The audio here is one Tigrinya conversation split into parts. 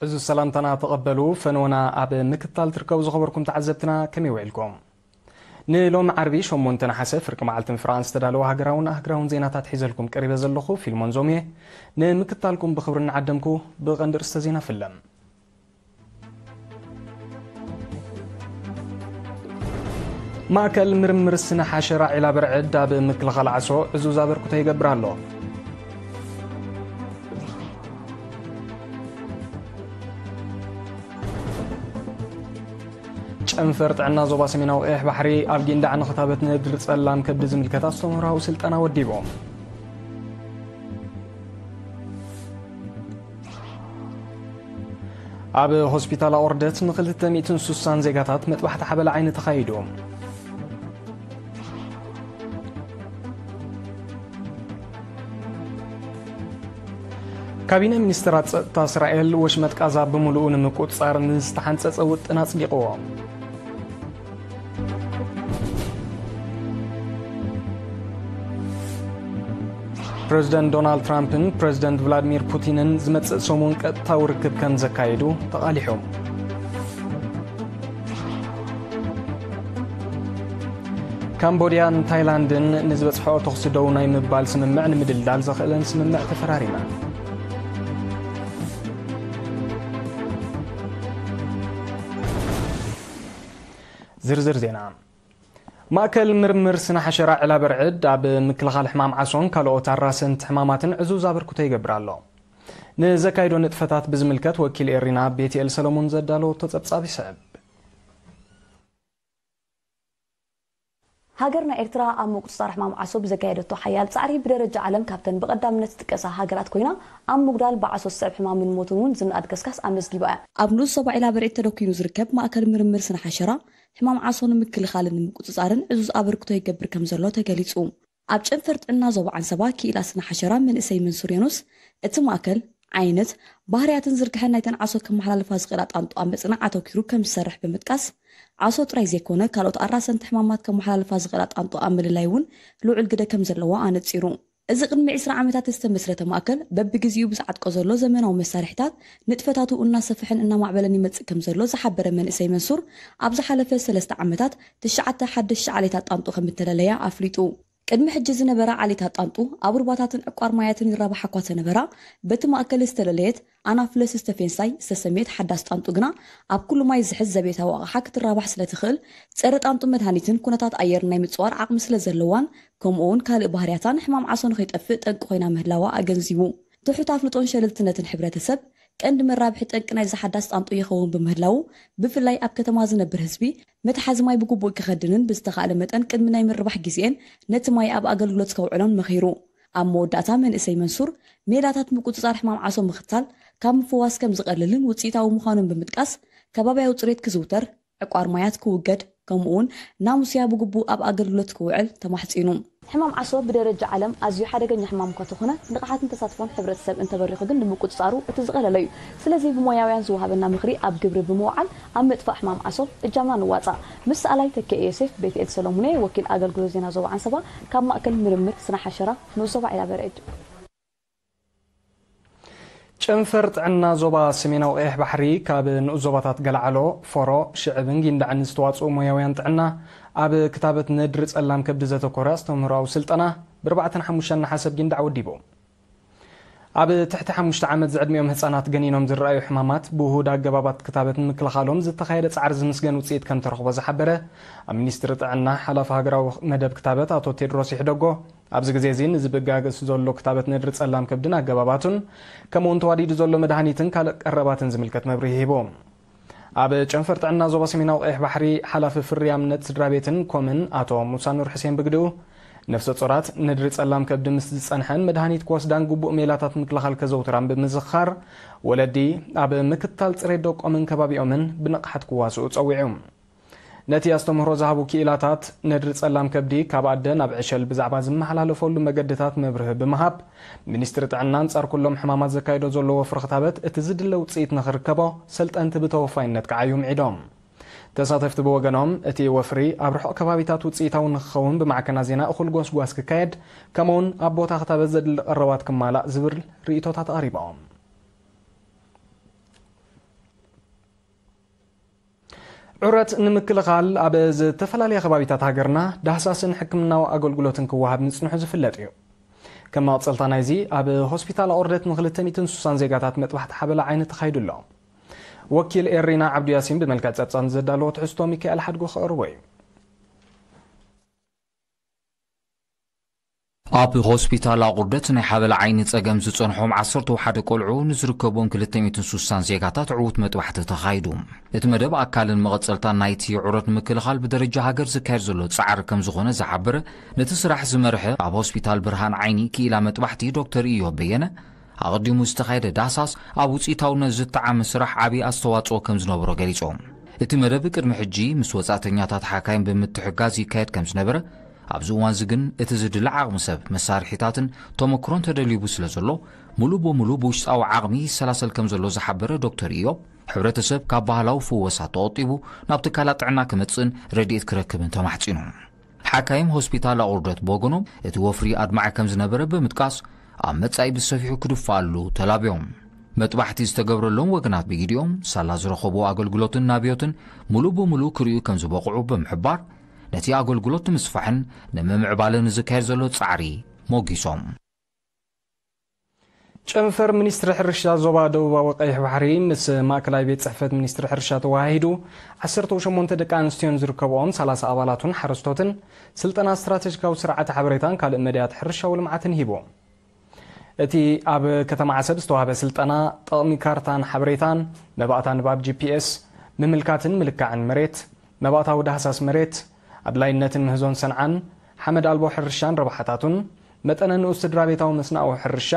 እዚ ሰላምታና ተቐበሉ። ፈንወና ኣብ ምክታል ትርከቡ ዝኸበርኩም ተዓዘብትና ከመይ ውዒልኩም? ንሎሚ ዓርቢ ሸሞንተ ነሓሰ ፍርቂ መዓልቲ ፍራንስ ዝተዳለወ ሃገራውን ኣህግራውን ዜናታት ሒዘልኩም ቀሪበ ዘለኹ ፊልሞን ዞምየ። ንምክታልኩም ብኽብሪ እናዓደምኩ ብቐንዲ ርእስተ ዜና ፍለም። ማእከል ምርምር ስነ ሓሸራ ዒላ በርዕድ ኣብ ምክልኻል ዓሶ ዕዙዝ ኣበርክቶ ይገብር ኣሎ። ጨንፈር ጥዕና ዞባ ሰሜናዊ ቀይሕ ባሕሪ ኣብ ጊንዳዕ ንኽታበት ነድሪ ጸላም ከብዲ ዝምልከት ኣስተምህሮኣዊ ስልጠና ወዲቡ። ኣብ ሆስፒታል ኣቑርደት ንክልተ ሚእትን ስሳን ዜጋታት መጥባሕቲ ሓበላ ዓይኒ ተኻይዱ። ካቢነ ሚኒስትራት ጸጥታ እስራኤል ወሽመጥ ቃዛ ብምሉኡ ንምቁጽጻር ንዝተሓንጸጸ ውጥን ኣጽዲቕዎ። ፕሬዝደንት ዶናልድ ትራምፕን ፕሬዝደንት ቭላድሚር ፑቲንን ዝመጽእ ሰሙን ቀጥታዊ ርክብ ከም ዘካየዱ ተቓሊሖም። ካምቦድያን ታይላንድን ንዝበጽሖ ተኹሲ ደው ናይ ምባል ስምምዕ ንምድልዳል ዘኽእለን ስምምዕ ተፈራሪመን። ዝርዝር ዜና። ማእከል ምርምር ስነ ሓሸራ ዕላ በርዕድ ኣብ ምክልኻል ሕማም ዓሶን ካልኦት ኣራሰንቲ ሕማማትን ዕዙዝ ኣበርክቶ ይገብር ኣሎ። ንዘካይዶ ንጥፈታት ብዝምልከት ወኪል ኤሪና ቤትኤል ሰለሞን ዘዳለወቶ ጸብጻብ ይስዕብ። ሃገርና ኤርትራ ኣብ ምቁጽጻር ሕማም ዓሶ ብዘካየደቶ ሓያል ጻዕሪ ብደረጃ ዓለም ካብተን ብቐዳምነት ዝጥቀሳ ሃገራት ኮይና፣ ኣብ ምጉዳል ብዓሶ ዝስዕብ ሕማምን ሞትን እውን ዝነኣድ ገስጋስ ኣመዝጊባ እያ። ኣብ ንኡስ ዞባ ዒላ በርዒድ ተደኲኑ ዝርከብ ማእከል ምርምር ስነ ሓሸራ፣ ሕማም ዓሶ ንምክልኻልን ንምቁጽጻርን ዕዙዝ ኣበርክቶ ይገብር ከም ዘሎ ተገሊጹ። ኣብ ጨንፈር ጥዕና ዞባ ዓንሰባ ክኢላ ስነ ሓሸራ መንእሰይ መንሱር ዮኑስ፣ እቲ ማእከል ዓይነት፣ ባህርያትን ዝርግሐን ናይተን ዓሶ ከመሓላልፋ ዝኽእላ ጣንጡ ኣብ ምጽናዕ ኣተኲሩ ከም ዝሰርሕ ብምጥቃስ፣ ዓሶ ጥራይ ዘይኮነ ካልኦት ኣራሰንቲ ሕማማት ከመሓላልፋ ዝኽእላ ጣንጡ ኣብ ምልላይ እውን ልዑል ግደ ከም ዘለዎ ኣነጺሩ። እዚ ቅድሚ ዕስራ ዓመታት ዝተመስረተ ማእከል በብግዜኡ ብዝዓጥቆ ዘሎ ዘመናዊ መሳርሒታት ንጥፈታቱ እናሰፍሐን እናማዕበለን ይመጽእ ከም ዘሎ ዝሓበረ መንእሰይ መንሱር፣ ኣብ ዝሓለፈ ሰለስተ ዓመታት ትሽዓተ ሓደሽቲ ዓሌታት ጣንጡ ከም እተለለያ ኣፍሊጡ። ቅድሚ ሕጂ ዝነበራ ዓሌታት ጣንጡ ኣብ ሩባታትን ዕቋር ማያትን ይራባሓ እኳ ተነበራ፣ በቲ ማእከል ዝተለለየት ኣናፍለስ ስተፌንሳይ ዝተሰምየት ሓዳስ ጣንጡ ግና ኣብ ኩሉ ማይ ዝሕዝ ዘቤታዊ ኣቕሓ ክትራባሕ ስለ ትኽእል፣ ጸረ ጣንጡ መድሃኒትን ኩነታት ኣየር ናይ ምጽዋር ዓቕሚ ስለ ዘለዋን፣ ከምኡ እውን ካልእ ባህርያታን ሕማም ዓሶ ንኸይጠፍእ ጠንቂ ኮይና ምህላዋ ኣገንዚቡ። ትሑት ኣፍልጦን ሸለልትነትን ሕብረተሰብ ቀንዲ መራብሒ ጠንቂ ናይዚ ሓዳስ ጣንጡ ይኸውን ብምህላዉ፣ ብፍላይ ኣብ ከተማ ዝነብር ህዝቢ መትሓዚ ማይ ብግቡእ ክኸድንን ብዝተኻእለ መጠን ቅድሚ ናይ ምርባሕ ግዜኤን ነቲ ማይ ኣብ ኣገልግሎት ከውዕሎን መኺሩ። ኣብ መወዳእታ መንእሰይ መንሱር፣ ሜላታት ምቁጽጻር ሕማም ዓሶ ምኽታል ካብ ምፍዋስ ከም ዝቐልልን ውጽኢታዊ ምዃኑን ብምጥቃስ፣ ከባብያዊ ጽሬት ክዝውተር፣ ዕቋር ማያት ክውገድ፣ ከምኡ'ውን ናሙስያ ብግቡእ ኣብ ኣገልግሎት ክውዕል ተማሕጺኑ። ሕማም ዓሶ ብደረጃ ዓለም ኣዝዩ ሓደገኛ ሕማም እኳ ተኾነ፣ ንቕሓትን ተሳትፎን ሕብረተሰብ እንተበሪኹ ግን ንምቁጽጻሩ እቲ ዝቐለለ እዩ። ስለዚ ብሞያውያን ዝወሃበና ምኽሪ ኣብ ግብሪ ብምውዓል ኣብ ምጥፋእ ሕማም ዓሶ እጃምና ንዋጻእ። ምስ ሰኣላይ ተኪኤ ዮሴፍ፣ ቤትኤል ሰሎሙን እየ፣ ወኪል ኣገልግሎት ዜና ዞባ ዓንሰባ ካብ ማእከል ምርምር ስነ ሓሸራ ንኡስ ዞባ ዒላ በርዕድ። ጨንፈር ጥዕና ዞባ ሰሜናዊ ቀይሕ ባሕሪ ካብ ንኡስ ዞባታት ገለዓሎ፣ ፎሮ፣ ሽዕብን ጊንዳዕን ዝተዋጽኡ ሞያውያን ጥዕና ኣብ ክታበት ነድሪ ጸላም ከብዲ ዘተኮረ ኣስተምህሮኣዊ ስልጠና ብኣርባዕተን ሓሙሽተን ነሓሰ ኣብ ጊንዳዕ ወዲቡ። ኣብ ትሕቲ ሓሙሽተ ዓመት ዝዕድሚኦም ህጻናት ገኒኖም ዝረኣዩ ሕማማት ብውሁድ ኣገባባት ክታበት ንምክልኻሎም ዝተኻየደ ጻዕሪ ዝምስገን ውጽኢት ከም ተረኽቦ ዝሓበረ ኣብ ሚኒስትሪ ጥዕና ሓላፊ ሃገራዊ መደብ ክታበት ኣቶ ቴድሮስ ይሕደጎ፣ ኣብዚ ግዜ እዚ ንዝብጋገስ ዘሎ ክታበት ነድሪ ጸላም ከብድን ኣገባባቱን፣ ከምኡውን ተዋዲዱ ዘሎ መድሃኒትን ካልእ ቀረባትን ዝምልከት መብርሂ ሂቡ። ኣብ ጨንፈር ጥዕና ዞባ ሰሜናዊ ቀይሕ ባሕሪ ሓላፊ ፍርያምነት ስድራ ቤትን ኮምን ኣቶ ሙሳ ኑር ሕሴን ብግድኡ፣ ነፍሰ ጾራት ነድሪ ጸላም ከብዲ ምስ ዝጸንሐን መድሃኒት ክወስዳን ግቡእ ሜላታት ምክልኻል ከዘውትራን ብምዝኽኻር፣ ወለዲ ኣብ ምክትታል ጽሬት ደቆምን ከባቢኦምን ብንቕሓት ክዋስኡ ጸዊዑ። ነቲ ኣስተምህሮ ዝሃቡ ክኢላታት፣ ነድሪ ጸላም ከብዲ ካብ ኣደ ናብ ዕሸል ብዛዕባ ዝመሓላለፈሉ መገድታት መብርሂ ብምሃብ፣ ሚኒስትሪ ጥዕና ኣንጻር ኩሎም ሕማማት ዘካይዶ ዘሎ ወፍሪ ክታበት እቲ ዝድለ ውጽኢት ንኽርከቦ ሰልጠንቲ ብተወፋይነት ክዓዩ ምዒዶም። ተሳተፍቲ ብወገኖም፣ እቲ ወፍሪ ኣብ ርሑቕ ከባቢታት ውጽኢታዊ ንኽኸውን ብማዕከናት ዜና እኹል ጎስጓስ ክካየድ፣ ከምኡውን ኣብ ቦታ ክታበት ዘድሊ ቀረባት ክማላእ ዝብል ርእይቶታት ኣቕሪቦም። ዑረት ንምክልኻል ኣብ ዝተፈላለያ ከባቢታት ሃገርና ዳህሳስን ሕክምናዊ ኣገልግሎትን ክወሃብ ምጽንሑ ዝፍለጥ እዩ። ከም መቐጸልታ ናይዚ፣ ኣብ ሆስፒታል ኣቑርደት ን260 ዜጋታት መጥባሕቲ ሓበላ ዓይኒ ተኻይዱ ኣሎ። ወኪል ኤሪና ዓብዱ ያሲን ብመልክዕ ጸብጻብ ዘዳለዎ ትሕዝቶ ሚካኤል ሓድጉ ክቕርቦ እዩ። ኣብ ሆስፒታል ኣቑርደት ናይ ሓበላ ዓይኒ ጸገም ዝጸንሖም ዓሰርተ ሓደ ቆልዑ ንዝርከቦም ክልተ ሚእትን ሱሳን ዜጋታት ዕዉት መጥባሕቲ ተኻይዱ። እቲ መደብ ኣካልን መቐጸልታን ናይቲ ዑረት ምክልኻል ብደረጃ ሃገር ዝካየድ ዘሎ ጻዕሪ ከም ዝኾነ ዝሓበረ፣ ነቲ ስራሕ ዝመርሐ ኣብ ሆስፒታል ብርሃን ዓይኒ ክኢላ መጥባሕቲ ዶክተር ኢዮብ በየነ፣ ኣቐዲሙ ዝተኻየደ ዳህሳስ ኣብ ውጽኢታውነት ዝጠዓመ ስራሕ ዓቢ ኣስተዋጽኦ ከም ዝነበሮ ገሊጾም። እቲ መደብ ቅድሚ ሕጂ ምስ ወጻእተኛታት ሓካይም ብምትሕጋዝ ይካየድ ከም ዝነበረ፣ ኣብዚ እዋንዚ ግን እቲ ዝድለ ዓቕሚ ሰብ፣ መሳርሒታትን ተመክሮን ተደሊቡ ስለ ዘሎ፣ ሙሉ በሙሉ ብውሽጣዊ ዓቕሚ ይሰላሰል ከም ዘሎ ዝሓበረ ዶክተር ኢዮብ፣ ሕብረተሰብ ካብ ባህላዊ ፍወሳ ተቖጢቡ ናብ ትካላት ጥዕና ክመጽእን ረድኤት ክረክብን ተማሕጺኑ። ሓካይም ሆስፒታል ኣቑርደት ብወገኖም፣ እቲ ወፍሪ ኣድማዒ ከም ዝነበረ ብምጥቃስ፣ ኣብ መጻኢ ብሰፊሑ ክድፋኣሉ ተላብዮም። መጥባሕቲ ዝተገብረሎም ወገናት ብኢዲኦም ሳላ ዝረኸብዎ ኣገልግሎትን ናብዮትን ሙሉ ብሙሉ ክርእዩ ከም ዝበቕዑ ብምሕባር፣ ነቲ ኣገልግሎት ንምስፋሕን ንምምዕባልን ዝካየድ ዘሎ ጻዕሪ ሞጊሶም። ጨንፈር ሚኒስትሪ ሕርሻ ዞባ ደቡባዊ ቀይሕ ባሕሪ ምስ ማእከላይ ቤት ጽሕፈት ሚኒስትሪ ሕርሻ ተወሃሂዱ፣ ዓሰርተ ሸሞንተ ደቂ ኣንስትዮን ዝርከብኦም ሰላሳ ኣባላቱን ሓረስቶትን ስልጠና ስትራተጂካዊ ስርዓተ ሓበሬታን ካልእ መዳያት ሕርሻዊ ልምዓትን ሂቡ። እቲ ኣብ ከተማ ዓሰብ ዝተዋህበ ስልጠና፣ ጠቕሚ ካርታን ሓበሬታን፣ መባእታ ንባብ ጂ ፒ ኤስ፣ ምምልካትን ምልካዕን መሬት፣ መባእታዊ ዳህሳስ መሬት፣ ኣድላይነትን ምህዞን ሰንዓን፣ ሓመድ ኣልቦ ሕርሻን ረብሓታቱን፣ መጠነ ንኡስ ስድራ ቤታዊ መስናእዊ ሕርሻ፣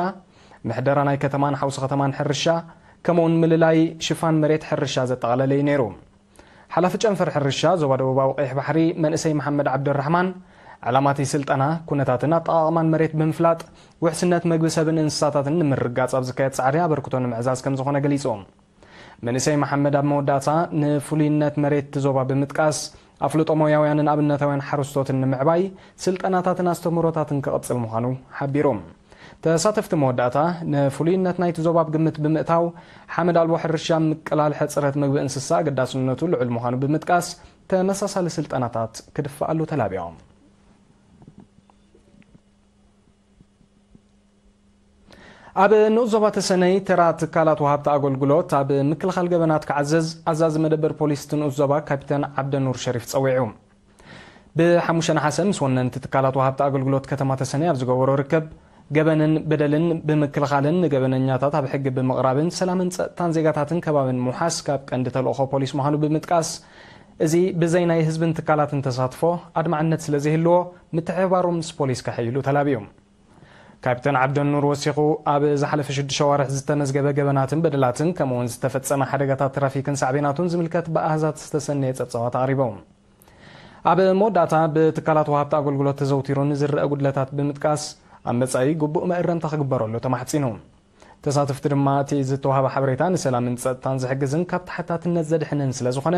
ምሕደራ ናይ ከተማን ሓውሲ ከተማን ሕርሻ፣ ከምኡውን ምልላይ ሽፋን መሬት ሕርሻ ዘጠቓለለ እዩ ነይሩ። ሓላፊ ጨንፈር ሕርሻ ዞባ ደቡባዊ ቀይሕ ባሕሪ መንእሰይ መሓመድ ዓብደራሕማን፣ ዕላማቲ ስልጠና፣ ኩነታትን ኣጠቓቕማን መሬት ብምፍላጥ፣ ውሕስነት መግቢ ሰብን እንስሳታትን ንምርግጋጽ ኣብ ዝካየድ ጻዕሪ ኣበርክቶ ንምዕዛዝ ከም ዝኾነ ገሊጹ። መንእሰይ መሓመድ ኣብ መወዳእታ፣ ንፍሉይነት መሬት እቲ ዞባ ብምጥቃስ፣ ኣፍልጦ ሞያውያንን ኣብነታውያን ሓረስቶትን ንምዕባይ ስልጠናታትን ኣስተምህሮታትን ክቕጽል ምዃኑ ሓቢሩ። ተሳተፍቲ መወዳእታ፣ ንፍሉይነት ናይቲ ዞባ ኣብ ግምት ብምእታው፣ ሓመድ ኣልቦ ሕርሻ ምቅላል ሕጽረት መግቢ እንስሳ ኣገዳስነቱ ልዑል ምዃኑ ብምጥቃስ፣ ተመሳሳሊ ስልጠናታት ክድፈኣሉ ተላቢዮም። ኣብ ንኡስ ዞባ ተሰነይ፣ ተራ ትካላት ወሃብቲ ኣገልግሎት ኣብ ምክልኻል ገበናት ክዓዘዝ ኣዛዚ መደበር ፖሊስ እቲ ንኡስ ዞባ ካፒተን ዓብደኑር ሸሪፍ ጸዊዑ። ብ5 ነሓሰ ምስ ወነንቲ ትካላት ወሃብቲ ኣገልግሎት ከተማ ተሰነይ ኣብ ዝገበሮ ርክብ፣ ገበንን በደልን ብምክልኻልን ንገበነኛታት ኣብ ሕጊ ብምቕራብን ሰላምን ጸጥታን ዜጋታትን ከባብን ምውሓስ ካብ ቀንዲ ተልእኾ ፖሊስ ምዃኑ ብምጥቃስ፣ እዚ ብዘይ ናይ ህዝብን ትካላትን ተሳትፎ ኣድማዕነት ስለ ዘይህልዎ፣ ምትሕብባሮም ምስ ፖሊስ ከሐይሉ ተላብዩ። ካፕተን ዓብደኑር ወሲኹ፣ ኣብ ዝሓለፈ ሽዱሽተ ኣዋርሕ ዝተመዝገበ ገበናትን በደላትን ከምኡውን ዝተፈጸመ ሓደጋታት ትራፊክን ሳዕቤናቱን ዝምልከት ብኣሃዛት ዝተሰነየ ጸብጻባት ኣቕሪቦም። ኣብ መወዳእታ፣ ብትካላት ወሃብቲ ኣገልግሎት ተዘውቲሩ ንዝረአ ጉድለታት ብምጥቃስ፣ ኣብ መጻኢ ግቡእ መእረምታ ክግበረሉ ተማሕጺኑ። ተሳተፍቲ ድማ፣ እቲ ዝተዋህበ ሓበሬታ ንሰላምን ጸጥታን ዝሕግዝን ካብ ተሓታትነት ዘድሕንን ስለ ዝኾነ፣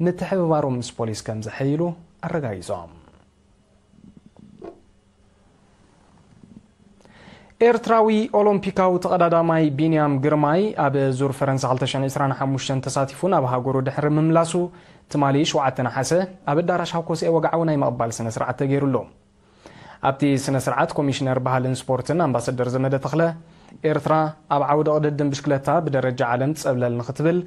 ምትሕብባሮም ምስ ፖሊስ ከም ዘሐይሉ ኣረጋጊጾም። ኤርትራዊ ኦሎምፒካዊ ተቐዳዳማይ ቢንያም ግርማይ፣ ኣብ ዙር ፈረንሳ ክልተ ሽሕን ዕስራን ሓሙሽተን ተሳቲፉ ናብ ሃገሩ ድሕሪ ምምላሱ፣ ትማሊ ሸውዓተ ነሓሰ ኣብ ኣዳራሽ ሃኮስኤ ወግዓዊ ናይ ምቕባል ስነ ስርዓት ተገይሩሉ። ኣብቲ ስነ ስርዓት፣ ኮሚሽነር ባህልን ስፖርትን ኣምባሳደር ዘመደ ተኽለ፣ ኤርትራ ኣብ ዓውደ ቅድድም ብሽክለታ ብደረጃ ዓለም ጸብለል ንኽትብል፣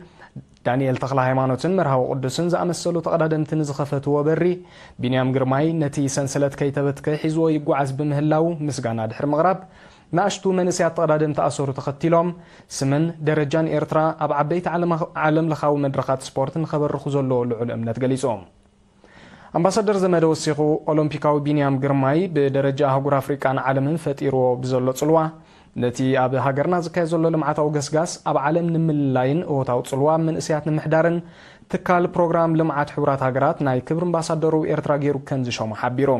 ዳንኤል ተኽለ ሃይማኖትን መርሃዊ ቅዱስን ዝኣመሰሉ ተቐዳደምቲ ንዝኸፈትዎ በሪ፣ ቢንያም ግርማይ ነቲ ሰንሰለት ከይተበትከ ሒዝዎ ይጓዓዝ ብምህላው ምስጋና ድሕሪ ምቕራብ፣ ንኣሽቱ መንእሰያት ተቐዳደምቲ ኣሰሩ ተኸቲሎም፣ ስምን ደረጃን ኤርትራ ኣብ ዓበይቲ ዓለማ-፣ ዓለምለኻዊ መድረኻት ስፖርት ንኸበርኹ ዘለዎ ልዑል እምነት ገሊጾም። ኣምባሳደር ዘመደ ወሲኹ፣ ኦሎምፒካዊ ቢንያም ግርማይ ብደረጃ ኣህጉር ኣፍሪቃን ዓለምን ፈጢርዎ ብዘሎ ጽልዋ፣ ነቲ ኣብ ሃገርና ዝካየድ ዘሎ ልምዓታዊ ገስጋስ ኣብ ዓለም ንምልላይን እወታዊ ጽልዋ ኣብ መንእሰያት ንምሕዳርን፣ ትካል ፕሮግራም ልምዓት ሕቡራት ሃገራት ናይ ክብሪ ኣምባሳደሩ ኤርትራ ገይሩ ከም ዝሸሞ ሓቢሩ።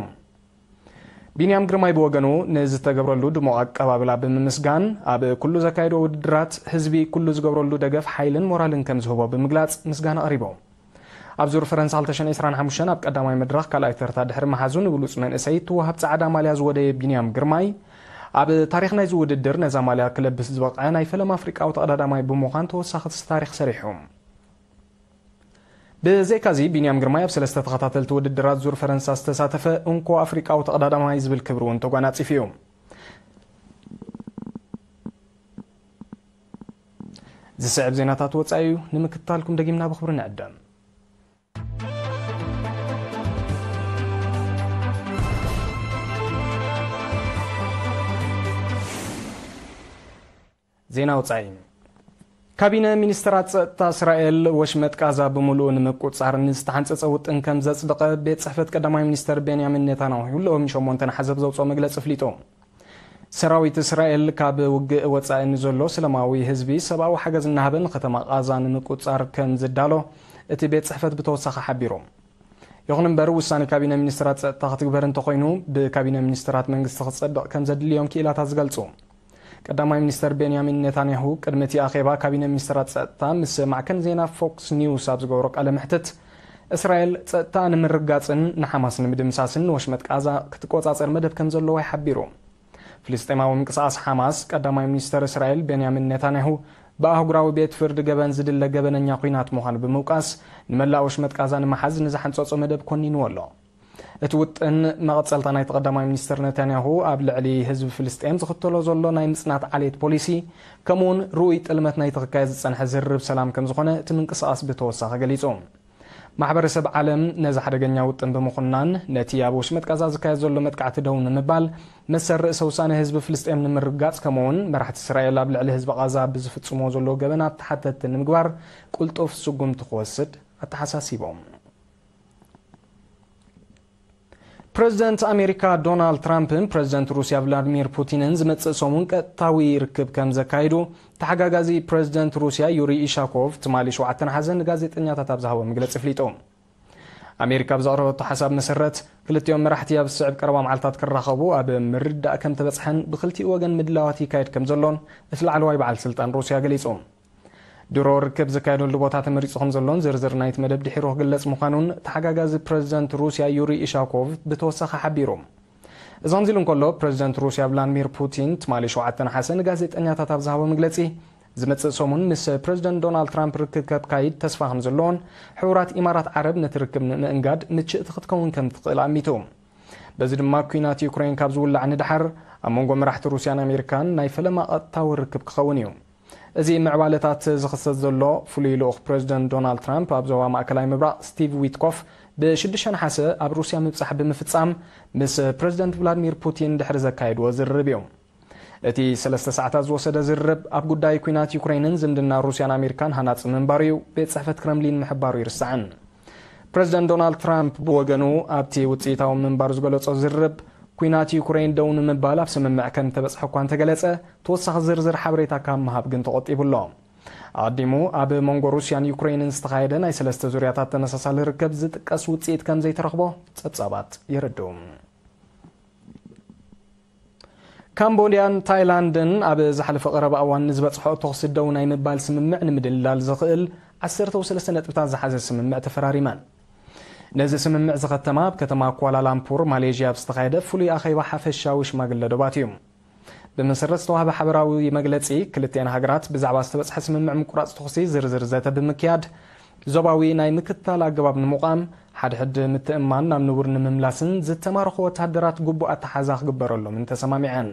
ቢንያም ግርማይ ብወገኑ፣ ንዝተገብረሉ ድሙቕ ኣቀባብላ ብምምስጋን፣ ኣብ ኩሉ ዘካየዶ ውድድራት ህዝቢ ኩሉ ዝገብረሉ ደገፍ ሓይልን ሞራልን ከም ዝህቦ ብምግላጽ ምስጋና ኣቕሪቡ። ኣብ ዙር ፈረንሳ ክልተ ሽሕን ዕስራን ሓሙሽተን ኣብ ቀዳማይ መድረኽ ካልኣይ ተርታ ድሕሪ ምሓዙ ንብሉጽ መንእሰይ እትወሃብ ጻዕዳ ማልያ ዝወደየ ቢንያም ግርማይ፣ ኣብ ታሪኽ ናይዚ ውድድር ነዛ ማልያ ክለብስ ዝበቕዐ ናይ ፈለማ ኣፍሪቃዊ ተቐዳዳማይ ብምዃን ተወሳኺ ታሪኽ ሰሪሑ። ብዘይካዚ፣ ቢንያም ግርማይ ኣብ ሰለስተ ተኸታተልቲ ውድድራት ዙር ፈረንሳ ዝተሳተፈ እንኮ ኣፍሪቃዊ ተቐዳዳማይ ዝብል ክብሪ እውን ተጓናጺፉ እዩ። ዝስዕብ ዜናታት ወጻኢ እዩ፣ ንምክትታልኩም ደጊምና ብኽብሪ ንዕደም። ዜና ወጻኢ። ካቢነ ሚኒስትራት ጸጥታ እስራኤል፣ ወሽመጥ ቃዛ ብምሉኡ ንምቁጽጻር ንዝተሓንጸጸ ውጥን ከም ዘጽደቐ ቤት ጽሕፈት ቀዳማይ ሚኒስተር ቤንያሚን ኔታንያሁ ሎሚ ሸሞንተ ነሓሰ ብዘውጽኦ መግለጺ ኣፍሊጡ። ሰራዊት እስራኤል ካብ ውግእ ወጻኢ ንዘሎ ሰላማዊ ህዝቢ ሰብኣዊ ሓገዝ እናሃበ ንከተማ ቃዛ ንምቁጽጻር ከም ዝዳሎ እቲ ቤት ጽሕፈት ብተወሳኺ ሓቢሩ። ይኹን እምበር፣ ውሳኔ ካቢነ ሚኒስትራት ጸጥታ ክትግበር እንተኾይኑ፣ ብካቢነ ሚኒስትራት መንግስቲ ክጸድቕ ከም ዘድልዮም ክኢላታት ዝገልጹ። ቀዳማይ ሚኒስተር ቤንያሚን ኔታንያሁ ቅድሚ እቲ ኣኼባ ካቢነ ሚኒስትራት ጸጥታ ምስ ማዕከን ዜና ፎክስ ኒውስ ኣብ ዝገበሮ ቃለ መሕትት፣ እስራኤል ጸጥታ ንምርጋጽን ንሓማስ ንምድምሳስን ንወሽመጥ ቃዛ ክትቆጻጸር መደብ ከም ዘለዋ ይሓቢሩ። ፍልስጤማዊ ምንቅስቓስ ሓማስ፣ ቀዳማይ ሚኒስተር እስራኤል ቤንያሚን ኔታንያሁ ብኣህጉራዊ ቤት ፍርዲ ገበን ዝድለ ገበነኛ ኲናት ምዃኑ ብምውቃስ፣ ንመላእ ወሽመጥ ቃዛ ንምሓዝ ንዝሓንጸጾ መደብ ኮኒንዎ ኣሎ። እቲ ውጥን መቐጸልታ ናይቲ ቀዳማይ ሚኒስተር ኔታንያሁ ኣብ ልዕሊ ህዝቢ ፍልስጤም ዝኽተሎ ዘሎ ናይ ምጽናት ዓሌት ፖሊሲ፣ ከምኡውን ርኡይ ጥልመት ናይቲ ክካየድ ዝጸንሐ ዝርርብ ሰላም ከም ዝኾነ እቲ ምንቅስቓስ ብተወሳኺ ገሊጹ። ማሕበረሰብ ዓለም ነዚ ሓደገኛ ውጥን ብምኹናን፣ ነቲ ኣብ ወሽመጥ ቃዛ ዝካየድ ዘሎ መጥቃዕቲ ደው ንምባል፣ መሰል ርእሰ ውሳነ ህዝቢ ፍልስጤም ንምርግጋጽ፣ ከምኡውን መራሕቲ እስራኤል ኣብ ልዕሊ ህዝቢ ቃዛ ብዝፍጽምዎ ዘለዉ ገበናት ተሓተትቲ ንምግባር ቅልጡፍ ስጉምቲ ክወስድ ኣተሓሳሲቦም። ፕረዚደንት ኣሜሪካ ዶናልድ ትራምፕን ፕረዚደንት ሩስያ ቭላድሚር ፑቲንን ዝመጽእ ሰሙን ቀጥታዊ ርክብ ከም ዘካይዱ ተሓጋጋዚ ፕረዚደንት ሩስያ ዩሪ ኢሻኮቭ ትማሊ ሸውዓተ ነሓሰ ንጋዜጠኛታት ኣብ ዝሃቦ መግለጺ ኣፍሊጡ። ኣሜሪካ ኣብ ዘቕረበቶ ሓሳብ መሰረት፣ ክልቲኦም መራሕቲ ኣብ ዝስዕብ ቀረባ መዓልታት ክራኸቡ ኣብ ምርድዳእ ከም ተበጽሐን ብክልቲኡ ወገን ምድላዋት ይካየድ ከም ዘሎን እቲ ላዕለዋይ በዓል ስልጣን ሩስያ ገሊጹ። ድሮ ርክብ ዝካየደሉ ቦታ ተመሪጹ ከም ዘሎን ዝርዝር ናይቲ መደብ ድሒሩ ክግለጽ ምዃኑን ተሓጋጋዚ ፕረዚደንት ሩስያ ዩሪ ኢሻኮቭ ብተወሳኺ ሓቢሩ። እዚ ከምዚ ኢሉ እንከሎ፣ ፕረዚደንት ሩስያ ቭላድሚር ፑቲን ትማሊ ሸውዓተ ነሓሰ ንጋዜጠኛታት ኣብ ዝሃቦ መግለጺ፣ ዝመጽእ ሰሙን ምስ ፕረዚደንት ዶናልድ ትራምፕ ርክብ ከካይድ ተስፋ ከም ዘለዎን ሕቡራት ኢማራት ዓረብ ነቲ ርክብ ንምእንጋድ ምችእቲ ክትከውን ከም ትኽእል ኣሚቱ። በዚ ድማ፣ ኲናት ዩክሬን ካብ ዝውላዕ ንደሓር ኣብ መንጎ መራሕቲ ሩስያን ኣሜሪካን ናይ ፈለማ ቀጥታዊ ርክብ ክኸውን እዩ። እዚ ምዕባለታት ዝኽሰት ዘሎ፣ ፍሉይ ልኡኽ ፕረዚደንት ዶናልድ ትራምፕ ኣብ ዞባ ማእከላይ ምብራቕ ስቲቭ ዊትኮፍ ብሽዱሽተ ነሓሰ ኣብ ሩስያ ምብጻሕ ብምፍጻም፣ ምስ ፕረዚደንት ቭላድሚር ፑቲን ድሕሪ ዘካየድዎ ዝርርብ እዩ። እቲ ሰለስተ ሰዓታት ዝወሰደ ዝርርብ ኣብ ጉዳይ ኲናት ዩክሬንን ዝምድና ሩስያን ኣሜሪካን ሃናጺ ምንባሩ እዩ ቤት ጽሕፈት ክረምሊን ምሕባሩ ይርስዕን። ፕረዚደንት ዶናልድ ትራምፕ ብወገኑ፣ ኣብቲ ውጽኢታዊ ምንባሩ ዝገለጾ ዝርርብ፣ ኲናት ዩክሬን ደው ንምባል ኣብ ስምምዕ ከም ተበጽሐ እኳ እንተገለጸ፣ ተወሳኺ ዝርዝር ሓበሬታ ካብ ምሃብ ግን ተቖጢቡ ኣሎ። ኣቐዲሙ ኣብ መንጎ ሩስያን ዩክሬንን ዝተኻየደ ናይ ሰለስተ ዙርያታት ተመሳሳሊ ርክብ ዝጥቀስ ውጽኢት ከም ዘይተረኽቦ ጸብጻባት የረድኡ። ካምቦድያን ታይላንድን ኣብ ዝሓለፈ ቀረባ እዋን ንዝበጽሖ ተኹሲ ደው ናይ ምባል ስምምዕ ንምድልዳል ዝኽእል ዓሰርተ ሰለስተ ነጥብታት ዝሓዘ ስምምዕ ተፈራሪመን። ነዚ ስምምዕ ዝኸተማ ኣብ ከተማ ኳላላምፑር ማሌዥያ ኣብ ዝተኻየደ ፍሉይ ኣኼባ ሓፈሻዊ ሽማግለ ዶባት እዩ። ብመሰረት ዝተዋህበ ሓበራዊ መግለጺ፣ ክልቲኣን ሃገራት ብዛዕባ ዝተበጽሐ ስምምዕ ምቁራጽ ተኹሲ ዝርዝር ዘተ ብምክያድ፣ ዞባዊ ናይ ምክትታል ኣገባብ ንምቋም፣ ሓድሕድ ምትእምማን ናብ ንቡር ንምምላስን ዝተማረኹ ወተሃደራት ግቡእ ኣተሓዛ ክግበረሎምን ተሰማሚዐን።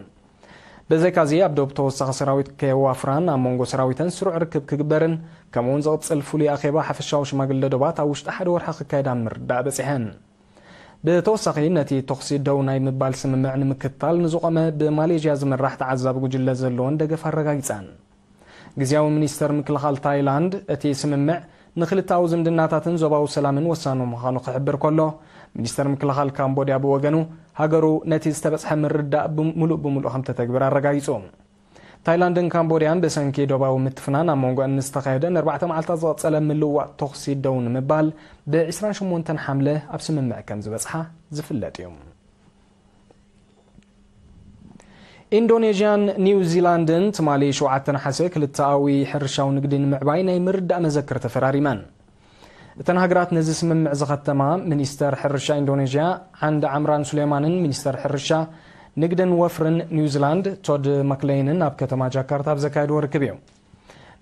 ብዘይካዚ፣ ኣብ ዶብ ተወሳኺ ሰራዊት ከየዋፍራን ኣብ መንጎ ሰራዊተን ስሩዕ ርክብ ክግበርን፣ ከምኡውን ዝቕጽል ፍሉይ ኣኼባ ሓፈሻዊ ሽማግለ ዶባት ኣብ ውሽጢ ሓደ ወርሒ ክካየድ ኣብ ምርዳእ በጺሐን። ብተወሳኺ፣ ነቲ ተኹሲ ደው ናይ ምባል ስምምዕ ንምክትታል ንዝቖመ ብማሌዥያ ዝምራሕ ተዓዛቢ ጉጅለ ዘለወን ደገፍ ኣረጋጊጸን። ግዝያዊ ሚኒስተር ምክልኻል ታይላንድ፣ እቲ ስምምዕ ንክልተኣዊ ዝምድናታትን ዞባዊ ሰላምን ወሳኒ ምዃኑ ክሕብር ከሎ፣ ሚኒስተር ምክልኻል ካምቦድያ ብወገኑ፣ ሃገሩ ነቲ ዝተበጽሐ ምርዳእ ብሙሉእ ብሙሉእ ከም ተተግብር ኣረጋጊጹ። ታይላንድን ካምቦድያን ብሰንኪ ዶባዊ ምትፍናን ኣብ መንጎኣን ንዝተኻየደ ንኣርባዕተ መዓልታት ዝቐጸለ ምልውዋጥ ተኹሲ ደው ንምባል ብ ዕስራን ሸሞንተን ሓምለ ኣብ ስምምዕ ከም ዝበጽሓ ዝፍለጥ እዩ። ኢንዶኔዥያን ኒውዚላንድን ትማሊ ሸውዓተ ነሓሰ ክልተኣዊ ሕርሻዊ ንግዲ ንምዕባይ ናይ ምርዳእ መዘክር ተፈራሪመን። እተን ሃገራት ነዚ ስምምዕ ዝኸተማ፣ ሚኒስተር ሕርሻ ኢንዶኔዥያ ዓንድ ዓምራን ሱሌማንን ሚኒስተር ሕርሻ፣ ንግድን ወፍርን ኒውዚላንድ ቶድ ማክሌይንን ኣብ ከተማ ጃካርታ ኣብ ዘካየድዎ ርክብ እዩ።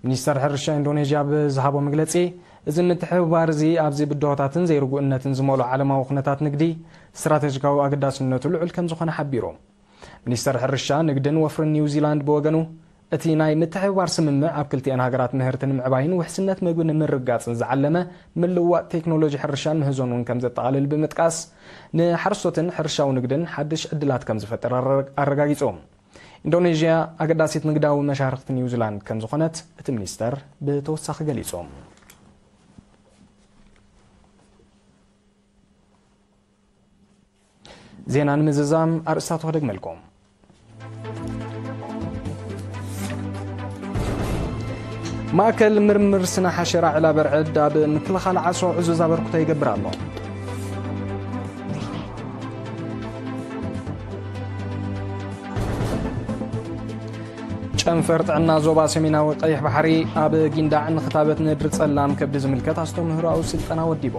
ሚኒስተር ሕርሻ ኢንዶኔዥያ ብዝሃቦ መግለጺ፣ እዚ ምትሕብባር እዚ ኣብዚ ብድሆታትን ዘይርጉእነትን ዝመልኦ ዓለማዊ ኩነታት ንግዲ ስትራቴጂካዊ ኣገዳስነቱ ልዑል ከም ዝኾነ ሓቢሩ። ሚኒስተር ሕርሻ፣ ንግድን ወፍርን ኒውዚላንድ ብወገኑ፣ እቲ ናይ ምትሕብባር ስምምዕ ኣብ ክልቲኤን ሃገራት ምህርቲ ንምዕባይን ውሕስነት ምግቢ ንምርግጋጽን ዝዓለመ ምልውዋጥ ቴክኖሎጂ ሕርሻን ምህዞን እውን ከም ዘጠቓልል ብምጥቃስ፣ ንሓረስቶትን ሕርሻዊ ንግድን ሓድሽ ዕድላት ከም ዝፈጥር ኣረ-፣ ኣረጋጊጹ። ኢንዶኔዥያ ኣገዳሲት ንግዳዊ መሻርኽቲ ኒውዚላንድ ከም ዝኾነት እቲ ሚኒስተር ብተወሳኺ ገሊጹ። ዜና ንምዝዛም ኣርእስታቱ ክደግመልኩም። ማእከል ምርምር ስነ ሓሸራ ዕላ በርዕድ ኣብ ምክልኻል ዓሶ ዕዙዝ ኣበርክቶ ይገብር ኣሎ። ጨንፈር ጥዕና ዞባ ሰሜናዊ ቀይሕ ባሕሪ ኣብ ጊንዳዕ ንኽታበት ነድሪ ጸላም ከብዲ ዝምልከት ኣስተምህሮኣዊ ስልጠና ወዲቡ።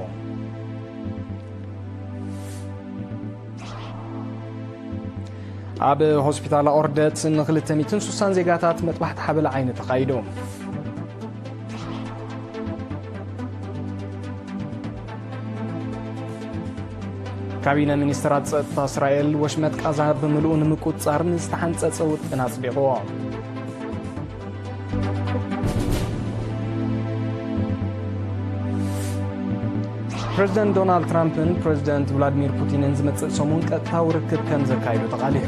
ኣብ ሆስፒታል ኦርደት ንክልተ ሚእትን ስሳን ዜጋታት መጥባሕቲ ሓበላ ዓይኒ ተኻይዱ። ካቢነ ሚኒስትራት ጸጥታ እስራኤል ወሽመጥ ቃዛ ብምልኡ ንምቁጽጻር ንዝተሓንጸጸ ውጥን ኣጽዲቕዎ። ፕሬዚደንት ዶናልድ ትራምፕን ፕሬዚደንት ቭላዲሚር ፑቲንን ዝመጽእ ሰሙን ቀጥታዊ ርክብ ከም ዘካይዱ ተቓሊሑ።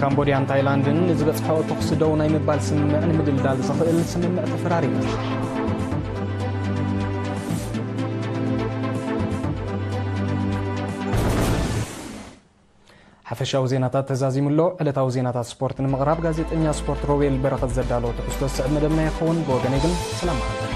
ካምቦድያን ታይላንድን ንዝበጽሐኦ ተኹሲ ደው ናይ ምባል ስምምዕ ንምድልዳል ዘኽእል ስምምዕ ተፈራሪመን። ሓፈሻዊ ዜናታት ተዛዚሙ ኣሎ። ዕለታዊ ዜናታት ስፖርት ንምቕራብ ጋዜጠኛ ስፖርት ሮቤል በረኸት ዘዳለዎ ትሕዝቶ ዝስዕብ መደብና ይኸውን። ብወገነይ ግን ሰላም መዓልቲ።